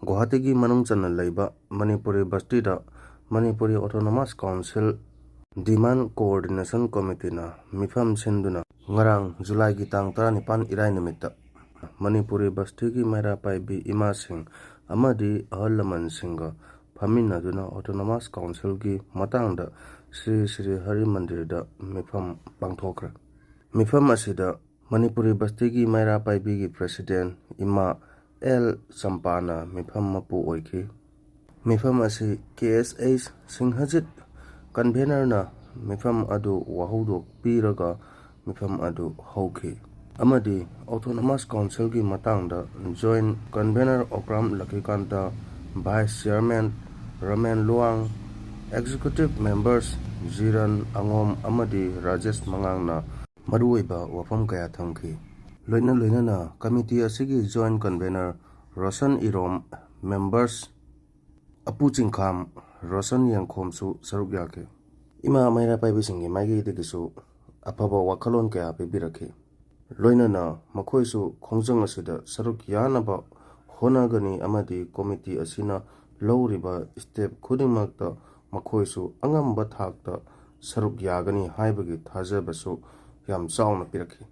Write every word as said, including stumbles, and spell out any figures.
ꯒꯨꯋꯥꯍꯥꯇꯤꯒꯤ ꯃꯅꯨꯡ ꯆꯟꯅ ꯂꯩꯕ Manipuri ꯕꯁꯇꯤꯗ Manipuri autonomous council ꯗꯤꯃꯥꯟ coordination ꯀꯃꯤꯇꯤꯅ ꯃꯤꯐꯝ ꯁꯤꯟꯗꯨꯅ ꯉꯔꯥꯡ ꯖꯨꯂꯥꯏꯒꯤ ꯇꯥꯡ ꯇꯔꯥꯅꯤꯄꯥꯟ ꯏꯔꯥꯏ ꯅꯨꯃꯤꯠꯇ ꯃꯅꯤꯄꯨꯔꯤ ꯕꯁꯇꯤꯒꯤ ꯃꯩꯔꯥ ꯄꯥꯏꯕꯤ ꯏꯃꯥꯁꯤꯡ ꯑꯃꯗꯤ ꯑꯍꯜ ꯂꯃꯟꯁꯤꯡꯒ ꯐꯝꯃꯤꯟꯅꯗꯨꯅ ꯑꯣꯇꯣꯅꯣꯃꯁ ꯀꯥꯎꯟꯁꯤꯜꯒꯤ ꯃꯇꯥꯡꯗ ꯁ꯭ꯔꯤ ꯁ꯭ꯔꯤ ꯍꯔꯤ ꯃꯟꯗꯤꯔꯗ ꯃꯤꯐꯝ ꯄꯥꯡꯊꯣꯛꯈ꯭ꯔꯦ꯫ ꯃꯤꯐꯝ ꯑꯁꯤꯗ ꯃꯅꯤꯄꯨꯔꯤ ꯕꯁꯇꯤꯒꯤ ꯃꯩꯔꯥ ꯄꯥꯏꯕꯤꯒꯤ ꯄ꯭ꯔꯦꯁꯤꯗꯦꯟ ꯏꯃꯥ ꯑꯦꯜ ꯆꯝꯄꯥꯅ ꯃꯤꯐꯝ ꯃꯄꯨ ꯑꯣꯏꯈꯤ꯫ ꯃꯤꯐꯝ ꯑꯁꯤ ꯀꯦ ꯑꯦꯁ ꯑꯩꯆ ꯁꯤꯡꯍꯖꯤꯠ ꯀꯟꯚꯦꯅꯔꯅ ꯃꯤꯐꯝ ꯑꯗꯨ ꯋꯥꯍꯧꯗꯣꯛ ꯄꯤꯔꯒ ꯃꯤꯐꯝ ꯑꯗꯨ ꯍꯧꯈꯤ ꯑꯃꯗꯤ ꯑꯣꯇꯣꯅꯣꯃꯁ ꯀꯥꯎꯟꯁꯤꯜꯒꯤ ꯃꯇꯥꯡꯗ joint convenor Okram Lakhikanta, vice chairman ꯔꯃꯦꯟ ꯂꯨꯋꯥꯡ, ꯑꯦꯛꯖꯤꯀ꯭ꯌꯨꯇꯤꯚ ꯃꯦꯝꯕꯔꯁ ꯖꯤꯔꯟ ꯑꯉꯣꯝ ꯑꯃꯗꯤ ꯔꯥꯖꯦꯁ ꯃꯉꯥꯡꯅ ꯃꯔꯨꯑꯣꯏꯕ ꯋꯥꯐꯝ ꯀꯌꯥ ꯊꯝꯈꯤ꯫ ꯂꯣꯏꯅ ꯂꯣꯏꯅꯅ ꯀꯃꯤꯇꯤ ꯑꯁꯤꯒꯤ joint convenor Roshan Irom, members Apu Chingkham, Roshan ꯌꯦꯡꯈꯣꯝꯁꯨ ꯁꯔꯨꯛ ꯌꯥꯈꯤ꯫ ꯏꯃꯥ ꯃꯩꯔꯥ ꯄꯥꯏꯕꯤꯁꯤꯡꯒꯤ ꯃꯥꯏꯀꯩꯗꯒꯤꯁꯨ ꯑꯐꯕ ꯋꯥꯈꯜꯂꯣꯟ ꯀꯌꯥ ꯄꯤꯕꯤꯔꯛꯈꯤ꯫ ꯂꯣꯏꯅꯅ ꯃꯈꯣꯏꯁꯨ ꯈꯣꯡꯖꯪ ꯑꯁꯤꯗ ꯁꯔꯨꯛ ꯌꯥꯅꯕ ꯍꯣꯠꯅꯒꯅꯤ ꯑꯃꯗꯤ ꯀꯣꯃꯤꯇꯤ ꯑꯁꯤꯅ ꯂꯧꯔꯤꯕ ꯁ꯭ꯇꯦꯞ ꯈꯨꯗꯤꯡꯃꯛꯇ ꯃꯈꯣꯏꯁꯨ ꯑꯉꯝꯕ ꯊꯥꯛꯇ ꯁꯔꯨꯛ ꯌꯥꯒꯅꯤ ꯍꯥꯏꯕꯒꯤ ꯊꯥꯖꯕꯁꯨ ꯌꯥꯝ ꯆꯥꯎꯅ ꯄꯤꯔꯛꯈꯤ꯫